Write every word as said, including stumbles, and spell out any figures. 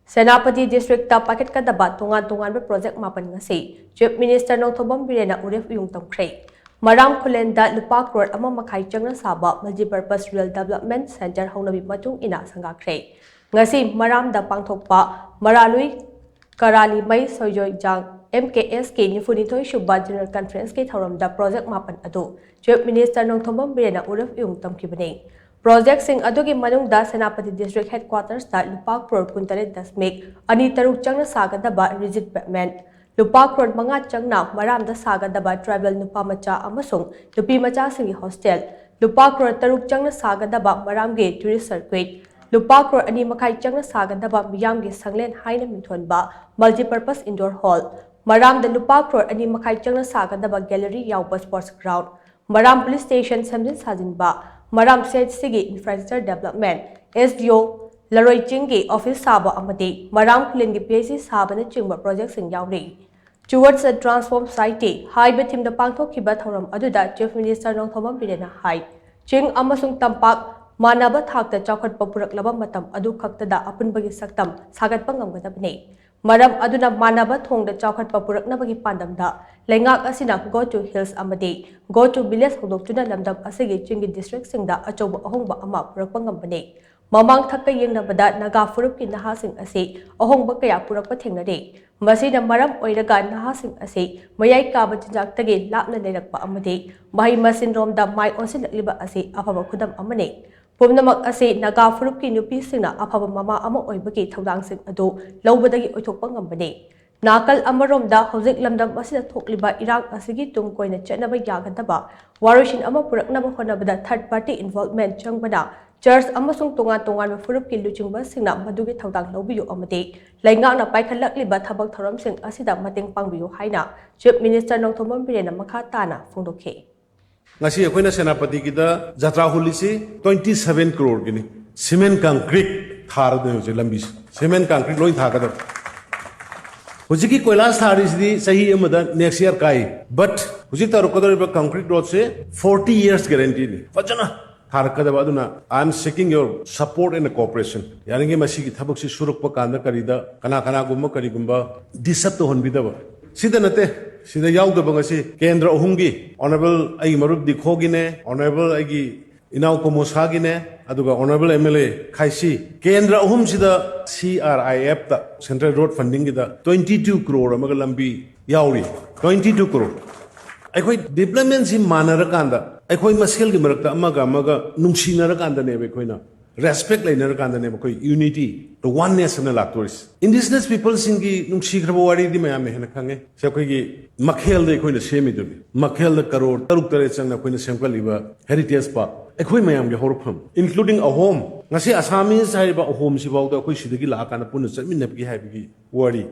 Senapati district ꯄꯥꯏꯈꯠꯀꯗꯕ ꯇꯣꯉꯥꯟ ꯇꯣꯉꯥꯟꯕ project ꯃꯥꯄꯟ ꯉꯁꯤ ꯆꯤꯐ ꯃꯤꯅꯤꯁꯇꯔ ꯅꯣꯡꯊꯣꯝꯕꯝ ꯕꯤꯔꯦꯟꯅ ꯎꯔꯦꯞ ꯎꯌꯨꯡ ꯇꯝꯈ꯭ꯔꯦ꯫ ꯃꯔꯥꯝ ꯈꯨꯂꯦꯟꯗ ꯂꯨꯄꯥ ꯀ꯭ꯔꯣꯔ ꯑꯃ ꯃꯈꯥꯏ ꯆꯪꯅ ꯁꯥꯕ ꯃꯜꯇꯤꯄꯔꯄꯁ ꯔꯨꯔꯦꯜ ꯗꯦꯕꯂꯞꯃꯦꯟ ꯁꯦꯟꯇꯔ ꯍꯧꯅꯕꯤ ꯃꯇꯨꯡ ꯏꯟꯅ ꯁꯪꯒꯥꯈ꯭ꯔꯦ꯫ ꯉꯁꯤ ꯃꯔꯥꯝꯗ ꯄꯥꯡꯊꯣꯛꯄ ꯃꯔꯥꯂꯨꯏ ꯀꯔꯥꯂꯤꯃꯩ ꯁꯣꯏꯖꯣꯏꯖꯥꯡ ꯑꯦꯝ ꯀꯦ ꯑꯦꯁ ꯀꯦ ꯅꯤꯐꯨ ꯅꯤꯊꯣꯏ ꯁꯨꯕ ꯖꯦꯅꯔꯦꯜ ꯀꯟꯐꯔꯦꯟꯁꯀꯤ ꯊꯧꯔꯝꯗ ꯄ꯭ꯔꯣꯖꯦꯛ ꯃꯥꯄꯟ ꯑꯗꯨ ꯆꯤꯐ ꯃꯤꯅꯤꯁꯇꯔ ꯅꯣꯡꯊꯣꯝꯕꯝ ꯕꯤꯔꯦꯟꯅ ꯎꯔꯦꯞ ꯎꯌꯨꯡ ꯇꯝꯈꯤꯕꯅꯤ꯫ ꯄ꯭ꯔꯣꯖꯦꯛꯁꯤꯡ ꯑꯗꯨꯒꯤ ꯃꯅꯨꯡꯗ ꯁꯦꯅꯥꯄꯇꯤ ꯗꯤꯁꯇ꯭ꯔꯤꯛ ꯍꯦꯗꯀ꯭ꯋꯥꯇꯔꯁꯇ ꯂꯨꯄꯥ ꯀ꯭ꯔꯣꯔ ꯀꯨꯟꯇꯔꯦꯠ ꯗꯁꯃꯤꯛ ꯑꯅꯤ ꯇꯔꯨꯛ ꯆꯪꯅ ꯁꯥꯒꯗꯕ ꯔꯤꯖꯤꯠ ꯄꯦꯚꯃꯦꯟ, ꯂꯨꯄꯥ ꯀ꯭ꯔꯣꯔ ꯃꯉꯥ ꯆꯪꯅ ꯃꯔꯥꯝꯗ ꯁꯥꯒꯗꯕ ꯇ꯭ꯔꯥꯏꯕꯦꯜ ꯅꯨꯄꯥ ꯃꯆꯥ ꯑꯃꯁꯨꯡ ꯅꯨꯄꯤ ꯃꯆꯥꯁꯤꯡꯒꯤ ꯍꯣꯁꯇꯦꯜ, ꯂꯨꯄꯥ ꯀ꯭ꯔꯣꯔ ꯇꯔꯨꯛ ꯆꯪꯅ ꯁꯥꯒꯗꯕ ꯃꯔꯥꯝꯒꯤ ꯇꯨꯔꯤꯁ ꯁꯔꯀ꯭ꯌꯨꯠ, ꯂꯨꯄꯥ ꯀ꯭ꯔꯣꯔ ꯑꯅꯤ ꯃꯈꯥꯏ ꯆꯪꯅ ꯁꯥꯒꯗꯕ ꯃꯤꯌꯥꯝꯒꯤ ꯁꯪꯂꯦꯟ ꯍꯥꯏꯅ ꯃꯤꯡꯊꯣꯟꯕ ꯃꯜꯇꯤꯄꯔꯄꯁ ꯏꯟꯗꯣꯔ ꯍꯣꯜ, ꯃꯔꯥꯝꯗ ꯂꯨꯄꯥ ꯀ꯭ꯔꯣꯔ ꯑꯅꯤ ꯃꯈꯥꯏ ꯆꯪꯅ ꯁꯥꯒꯗꯕ ꯒꯦꯂꯔꯤ ꯌꯥꯎꯕ ꯁ꯭ꯄꯣꯔꯠꯁ ꯒ꯭ꯔꯥꯎꯟ, ꯃꯔꯥꯝ ꯄꯨꯂꯤꯁ ꯁ꯭ꯇꯦꯁꯟ ꯁꯦꯝꯖꯤꯟ ꯁꯥꯖꯤꯟꯕ, ꯃꯔꯥꯝ ꯁꯤ ꯑꯩꯆ ꯁꯤꯒꯤ ꯏꯟꯐ꯭ꯔꯥꯁ꯭ꯇ꯭ꯔꯛꯆꯔ ꯗꯦꯕꯂꯞꯃꯦꯟ, ꯑꯦꯁ ꯗꯤ ꯑꯣ ꯂꯔꯣꯏ ꯆꯤꯡꯒꯤ ꯑꯣꯐꯤꯁ ꯁꯥꯕ ꯑꯃꯗꯤ ꯃꯔꯥꯝ ꯈꯨꯂꯦꯟꯒꯤ ꯄꯤ ꯑꯩꯆ ꯁꯤ ꯁꯥꯕꯅꯆꯤꯡꯕ ꯄ꯭ꯔꯣꯖꯦꯛꯁꯤꯡ ꯌꯥꯎꯔꯤ꯫ Towards a Transformed Society ꯍꯥꯏꯕ ꯊꯤꯝꯗ ꯄꯥꯡꯊꯣꯛꯈꯤꯕ ꯊꯧꯔꯝ ꯑꯗꯨꯗ ꯆꯤꯐ ꯃꯤꯅꯤꯁꯇꯔ ꯅꯣꯡꯊꯣꯝꯕꯝ ꯕꯤꯔꯦꯟꯅ ꯍꯥꯏ, ꯆꯤꯡ ꯑꯃꯁꯨꯡ ꯇꯝꯄꯥꯛ ꯃꯥꯟꯅꯕ ꯊꯥꯛꯇ ꯆꯥꯎꯈꯠꯄ ꯄꯨꯔꯛꯂꯕ ꯃꯇꯝ ꯑꯗꯨ ꯈꯛꯇꯗ ꯑꯄꯨꯟꯕꯒꯤ ꯁꯛꯇꯝ ꯁꯥꯒꯠꯄ ꯉꯝꯒꯗꯕꯅꯤ꯫ ꯃꯔꯝ ꯑꯗꯨꯅ ꯃꯥꯟꯅꯕ ꯊꯣꯡꯗ ꯆꯥꯎꯈꯠꯄ ꯄꯨꯔꯛꯅꯕꯒꯤ ꯄꯥꯟꯗꯝꯗ ꯂꯩꯉꯥꯛ ꯑꯁꯤꯅ Go to Hills ꯑꯃꯗꯤ Go to Village ꯍꯧꯗꯣꯛꯇꯨꯅ ꯂꯝꯗꯝ ꯑꯁꯤꯒꯤ ꯆꯤꯡꯒꯤ ꯗꯤꯁꯇ꯭ꯔꯤꯛꯁꯤꯡꯗ ꯑꯆꯧꯕ ꯑꯍꯣꯡꯕ ꯑꯃ ꯄꯨꯔꯛꯄ ꯉꯝꯕꯅꯤ꯫ ꯃꯃꯥꯡ ꯊꯛꯀ ꯌꯦꯡꯅꯕꯗ ꯅꯥꯒꯥ ꯐꯨꯔꯨꯞꯀꯤ ꯅꯍꯥꯁꯤꯡ ꯑꯁꯤ ꯑꯍꯣꯡꯕ ꯀꯌꯥ ꯄꯨꯔꯛꯄ ꯊꯦꯡꯅꯔꯤ꯫ ꯃꯁꯤꯅ ꯃꯔꯝ ꯑꯣꯏꯔꯒ ꯅꯍꯥꯁꯤꯡ ꯑꯁꯤ ꯃꯌꯥꯏ ꯀꯥꯕ ꯆꯤꯟꯖꯥꯛꯇꯒꯤ ꯂꯥꯞꯅ ꯂꯩꯔꯛꯄ ꯑꯃꯗꯤ ꯃꯍꯩ ꯃꯁꯤꯡꯔꯣꯝꯗ ꯃꯥꯏ ꯑꯣꯟꯁꯤꯜꯂꯛꯂꯤꯕ ꯑꯁꯤ ꯑꯐꯕ ꯈꯨꯗꯝ ꯑꯃꯅꯤ꯫ ꯄꯨꯝꯅꯃꯛ ꯑꯁꯤ ꯅꯥꯒꯥ ꯐꯨꯔꯨꯞꯀꯤ ꯅꯨꯄꯤꯁꯤꯡꯅ ꯑꯐꯕ ꯃꯃꯥ ꯑꯃ ꯑꯣꯏꯕꯒꯤ ꯊꯧꯗꯥꯡꯁꯤꯡ ꯑꯗꯨ ꯂꯧꯕꯗꯒꯤ ꯑꯣꯏꯊꯣꯛꯄ ꯉꯝꯕꯅꯤ꯫ ꯅꯥꯀꯜ ꯑꯃꯔꯣꯝꯗ ꯍꯧꯖꯤꯛ ꯂꯝꯗꯝ ꯑꯁꯤꯗ ꯊꯣꯛꯂꯤꯕ ꯏꯔꯥꯡ ꯑꯁꯤꯒꯤ ꯇꯨꯡ ꯀꯣꯏꯅ ꯆꯠꯅꯕ ꯌꯥꯒꯗꯕ ꯋꯥꯔꯣꯏꯁꯤꯟ ꯑꯃ ꯄꯨꯔꯛꯅꯕ ꯍꯣꯠꯅꯕꯗ ꯊꯥꯔꯗ ꯄꯥꯔꯇꯤ ꯏꯟꯚꯣꯜꯚꯃꯦꯟ ꯆꯪꯕꯅ ꯆꯔꯆ ꯑꯃꯁꯨꯡ ꯇꯣꯉꯥꯟ ꯇꯣꯉꯥꯟꯕ ꯐꯨꯔꯨꯞꯀꯤ ꯂꯨꯆꯤꯡꯕꯁꯤꯡꯅ ꯃꯗꯨꯒꯤ ꯊꯧꯗꯥꯡ ꯂꯧꯕꯤꯌꯨ ꯑꯃꯗꯤ ꯂꯩꯉꯥꯛꯅ ꯄꯥꯏꯈꯠꯂꯛꯂꯤꯕ ꯊꯕꯛ ꯊꯧꯔꯝꯁꯤꯡ ꯑꯁꯤꯗ ꯃꯇꯦꯡ ꯄꯥꯡꯕꯤꯌꯨ ꯍꯥꯏꯅ ꯆꯤꯐ ꯃꯤꯅꯤꯁꯇꯔ ꯅꯣꯡꯊꯣꯝꯕꯝ ꯕꯤꯔꯦꯟꯅ ꯃꯈꯥ ꯇꯥꯅ ꯐꯣꯡꯗꯣꯛꯈꯤ꯫ ꯉꯁꯤ ꯑꯩꯈꯣꯏꯅ ꯁꯦꯅꯥꯄꯇꯤꯒꯤꯗ ꯖꯇ꯭ꯔꯥ ꯍꯨꯜꯂꯤꯁꯤ ꯇ꯭ꯋꯦꯟꯇꯤ ꯁꯚꯦꯟ ꯀ꯭ꯔꯣꯔꯒꯤꯅꯤ꯫ ꯁꯤꯃꯦꯟ ꯀꯪꯀ꯭ꯔꯤꯠ ꯊꯥꯔꯗꯣꯏꯅꯤ ꯍꯧꯖꯤꯛ ꯂꯝꯕꯤꯁꯤ꯫ ꯁꯤꯃꯦꯟ ꯀꯪꯀ꯭ꯔꯤꯠ ꯂꯣꯏ ꯊꯥꯒꯗꯕ꯫ ꯍꯧꯖꯤꯛꯀꯤ ꯀꯣꯏꯂꯥꯁ ꯊꯥꯔꯤꯁꯤꯗꯤ ꯆꯍꯤ ꯑꯃꯗ next year ꯀꯥꯏ꯫ But ꯍꯧꯖꯤꯛ ꯇꯧꯔꯛꯀꯗꯧꯔꯤꯕ ꯀꯪꯀ꯭ꯔꯤꯠ ꯔꯣꯗꯁꯦ forty years guaranteeꯅꯤ꯫ ꯐꯖꯅ ꯊꯥꯔꯛꯀꯗꯕ꯫ ꯑꯗꯨꯅ I am seeking your support and cooperation. ꯌꯥꯔꯤꯉꯩ ꯃꯁꯤꯒꯤ ꯊꯕꯛꯁꯤ ꯁꯨꯔꯛꯄ ꯀꯥꯟꯗ ꯀꯔꯤꯗ ꯀꯅꯥ ꯀꯅꯥꯒꯨꯝꯕ ꯀꯔꯤꯒꯨꯝꯕ disturb ꯇꯧꯍꯟꯕꯤꯗꯕ꯫ ꯁꯤꯗ ꯅꯠꯇꯦ, ꯁꯤꯗ ꯌꯥꯎꯗꯕ ꯉꯁꯤ ꯀꯦꯟꯗ꯭ꯔ ꯑꯍꯨꯝꯒꯤ, Honourable ꯑꯩꯒꯤ ꯃꯔꯨꯞ ꯗꯤꯈꯣꯒꯤꯅꯦ, Honourable ꯑꯩꯒꯤ ꯏꯅꯥꯎ ꯀꯣꯃꯣꯁꯥꯒꯤꯅꯦ, ꯑꯗꯨꯒ Honourable M L A ꯈꯥꯏꯁꯤ, ꯀꯦꯟꯗ꯭ꯔ ꯑꯍꯨꯝꯁꯤꯗ C R I F ꯇ, Central Road Funding ꯒꯤꯗ twenty two crore ꯑꯃꯒ ꯂꯝꯕꯤ ꯌꯥꯎꯔꯤ꯫ Twenty two crore꯫ ꯑꯩꯈꯣꯏ development ꯁꯤ ꯃꯥꯟꯅꯔꯀꯥꯟꯗ, ꯑꯩꯈꯣꯏ ꯃꯁꯦꯜꯒꯤ ꯃꯔꯛꯇ ꯑꯃꯒ ꯑꯃꯒ ꯅꯨꯡꯁꯤꯅꯔꯀꯥꯟꯗꯅꯦꯕ, ꯑꯩꯈꯣꯏꯅ respect ꯂꯩꯅꯔꯀꯥꯟꯗꯅꯦꯕ ꯑꯩꯈꯣꯏ unity, the oneness ꯑꯅ ꯂꯥꯛꯇꯣꯔꯤꯁꯦ꯫ Indigenous people ꯁꯤꯡꯒꯤ ꯅꯨꯡꯁꯤꯈ꯭ꯔꯕ ꯋꯥꯔꯤꯗꯤ ꯃꯌꯥꯝꯅ ꯍꯦꯟꯅ ꯈꯪꯉꯦ꯫ ꯁꯤ ꯑꯩꯈꯣꯏꯒꯤ ꯃꯈꯦꯜꯗ ꯑꯩꯈꯣꯏꯅ ꯁꯦꯝꯃꯤꯗꯨꯅꯤ꯫ ꯃꯈꯦꯜꯗ ꯀꯔꯣꯔ ꯇꯔꯨꯛ ꯇꯔꯦꯠ ꯆꯪꯅ ꯑꯩꯈꯣꯏꯅ ꯁꯦꯝꯒꯠꯂꯤꯕ Heritage Park, ꯑꯩꯈꯣꯏ ꯃꯌꯥꯝꯒꯤ ꯍꯧꯔꯛꯐꯝ, including ꯑꯍꯣꯝ꯫ ꯉꯁꯤ Assamese ꯍꯥꯏꯔꯤꯕ ꯑꯍꯣꯝꯁꯤ ꯐꯥꯎꯗ ꯑꯩꯈꯣꯏ ꯁꯤꯗꯒꯤ ꯂꯥꯛꯑꯀꯥꯟꯗ ꯄꯨꯟꯅ ꯆꯠꯃꯤꯟꯅꯕꯒꯤ ꯍꯥꯏꯕꯒꯤ ꯋꯥꯔꯤ꯫